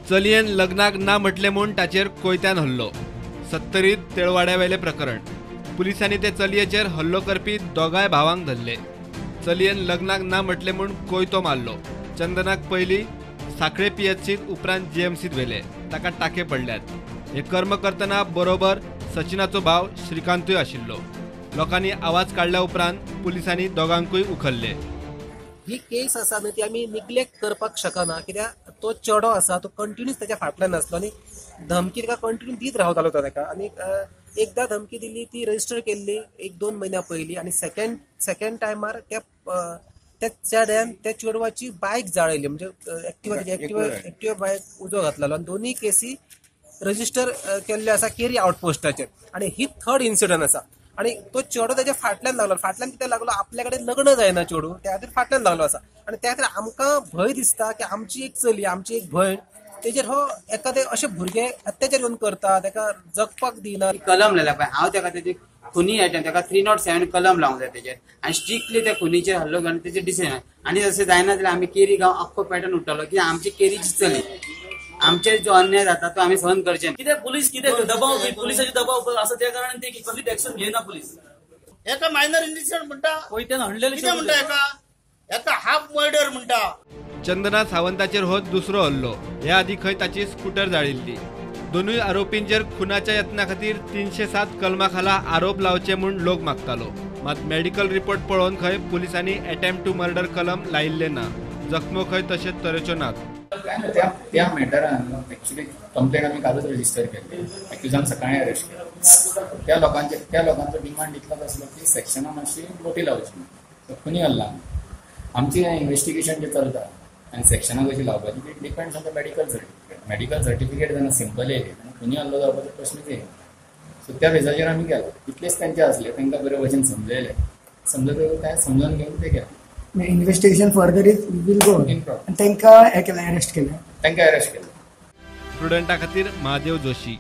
चलयेन लग्नाक ना म्हटलें म्हूण ताचेर कोयत्यान हल्लो. सत्तरीत तेळवाड्यावेलें प्रकरण. पुलिसांनी ते चलयेचेर हल्लो करपी दोगांय भावांक धरले. चलयेन लग्नाक ना म्हटलें म्हूण कोयतो मारलो. चंदनाक पयलीं साखळे पीएचसीत उपरांत जीएमसीत व्हेले. ताका टाके पडल्यात. हे कर्म करतना बरोबर सचिनाचो भाव श्रीकांतूय आशिल्लो. लोकांनी आवाज काडल्या उपरांत पुलिसांनी दोगांकूय उखल्ले. ही केस आसा न्हय ती आमी निग्लेक्ट करपाक शकना, कित्याक तो चेडो आसा तो कंटिन्यूस ताच्या फाटल्यान आसलो आनी धमकी ताका कंटिन्यू दीत रावतालो तो ताका. आनी एकदां धमकी दिली ती रजिस्टर केल्ली 1-2 म्हयन्या पयलीं आनी सेकंड टायमार त्या त्या चेड्यान त्या चेडवाची बायक जाळयली, म्हणजे एक्टिवा बायक उजो घातलेलो आनी दोनूय केसी रजिस्टर केल्ल्यो आसा केरी आउटपोस्टाचेर. आनी ही थर्ड इन्सिडंट आसा. आनी तो चेडो ताच्या फाटल्यान लागलो. फाटल्यान कित्याक लागलो, आपल्या कडेन लग्न जायना चेडूं, त्या खातीर फाटल्यान लागलो आसा. आनी त्या खातीर आमकां भंय दिसता की आमची एक चली, आमची एक भयण, तेजेर हो एखादे अशे भुरगे अत्याचार येवन करता, ताका जगपाक दिना. कलम लायला पळय, हांव ताका तेजे खुनी आयटम ताका 307 कलम लावंक जाय तेजेर आनी स्ट्रिक्टली त्या खुनीचेर हल्लो घेवन तेजे डिसिजन. आनी जशें जायना जाल्यार आमी केरी गांव आख्खो पॅटर्न उठ्ठलो की आमची केरीची चली, आमचेर जो अन्याय जाता तो आमी सहन करचे. कित्याक पुलीस कितें दबाव, पुलिसाचे दबाव आसा त्या कारणान ते कसलीच एक्शन घेयना पुलीस. एका मायनर इन्सिडंट म्हणटा, कोयत्यान हाणलेलें कितें म्हणटा, एका एका हाफ मर्डर म्हणटा. चंदना सावंताचेर हो दुसरो हल्लो. ह्या आदी खंय ताची स्कूटर जाळिल्ली. दोनूय आरोपींचेर खुनाच्या यत्ना खातीर 307 कलमा खाला आरोप लावचे म्हूण लोक मागतालो. मात मेडिकल रिपोर्ट पळोवन खंय पुलिसांनी अटेम्प्ट टू मर्डर कलम लायिल्लें ना. जखमो खंय तशेच तरेच्यो नात. त्या मॅटरान एक्चुअली कंप्लेन आमी कालूच रजिस्टर केल्ली. एक्युजांक सकाळीं अरेस्ट केले. त्या लोकांचो डिमांड इतलोच आसलो की सेक्शनां मातशी मोटी लावची, खुनी हल्ला. आमचें इन्वेस्टिगेशन जें चलता आनी सेक्शनां कशी लावपाची ती depends on the medical certificate. Medical certificate जेन्ना सिंपल येयली तेन्ना खुनी हल्लो जावपाचो प्रश्नच येयना. सो त्या बेजाचेर आमी गेले. इतलेच तांचे आसले, तांकां बरे भशेन समजयले, समजतकच तें समजून घेवन ते गेले. Investigation further is will go on. तांकां अरेस्ट केलें, तांकां अरेस्ट केलें. स्टुडंटा खातीर महादेव जोशी.